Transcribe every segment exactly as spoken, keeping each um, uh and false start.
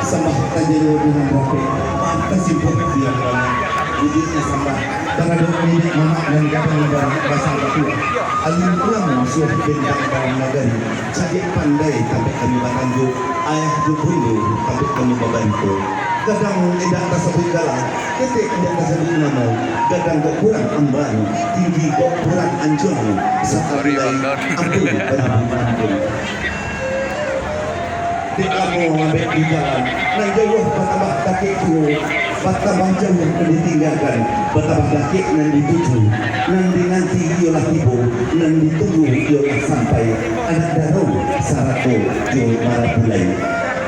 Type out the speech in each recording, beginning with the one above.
Sambah tajayo dengan rapek, maaf tasimpuah bilang banyak. Wujudnya sambah taradok niniak mamak nan gadang baranak basa batua. Alim ulama suah bentang dalam nagari, cadiak pandai tampek kami batanjo, ayah jo bundo tampek kami babantu. Gadang indak tasabuik gala, ketek indak tasabuik namo, gadang kok kurang amban, tinggi kok kurang anjuang, sakali lai ampun, ampun, ampun. Dek lamo abek di jalan, nan jauah batambah dakek juo, batambah jauah nan ditinggakan, batambah dakek nan dituju, nan dinanti iyolah tibo, nan ditunggu iyolah sampai, anak darong sarato jo marapulai.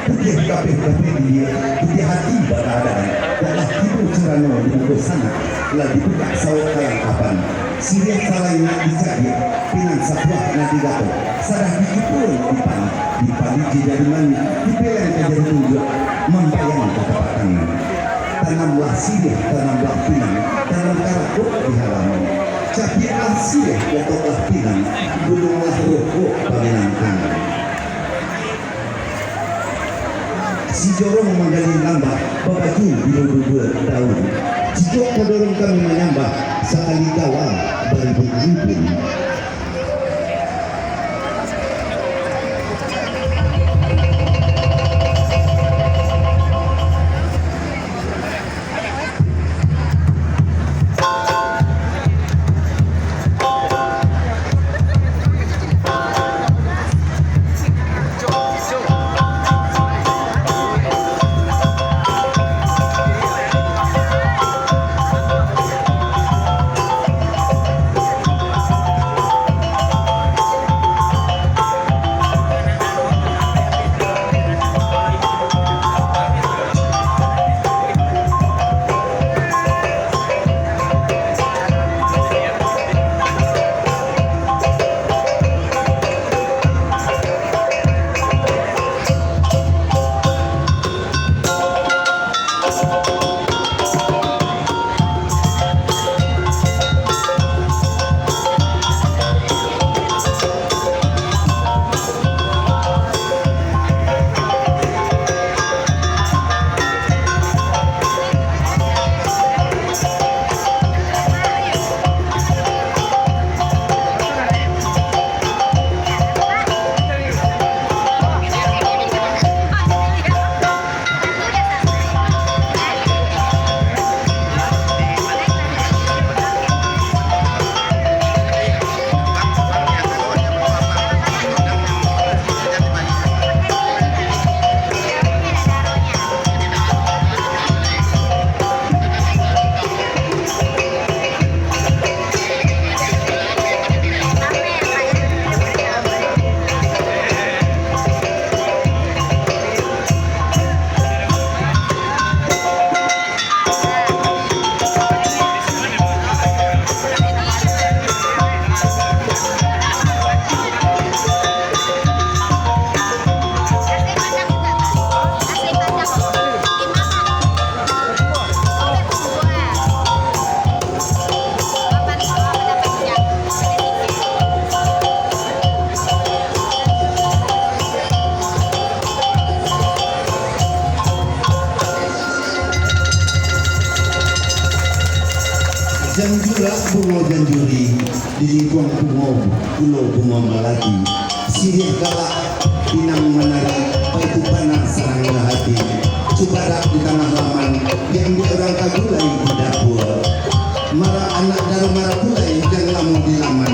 Putiah kabeh-kabeh diliek, putiah ati bakaadaan, kok lah tibo carano di muko sanak, lah dibukak sawok kalangkapan. Siriah salai nak dicadiak, pinang sabuah nak digatok, sadah dicukuik dipalik, dipalik jo jari manih, dipeleng ka jari tunjuak, mambayang ka tapak tangan. Tanamlah siriah, tanamlah pinang, tanam karakok di halaman. Cabiaklah siriah, gatoklah pinang, bulunglah rokok paminangan. Si jorong manggali lambah, babaju bilo duo daun. Cicok tadorong kami manyambah, sakali kawa baribu ampun. Jan julak bungo jan juri, di lingkuang bungo pulo bungo malati. Siriah galak, pinang manarik, baitu bana sanangnya hati. Cubadak di tangah laman, diambiak urang ka gulai di dapua. Marak anak daro marapulai, jan lamo di laman.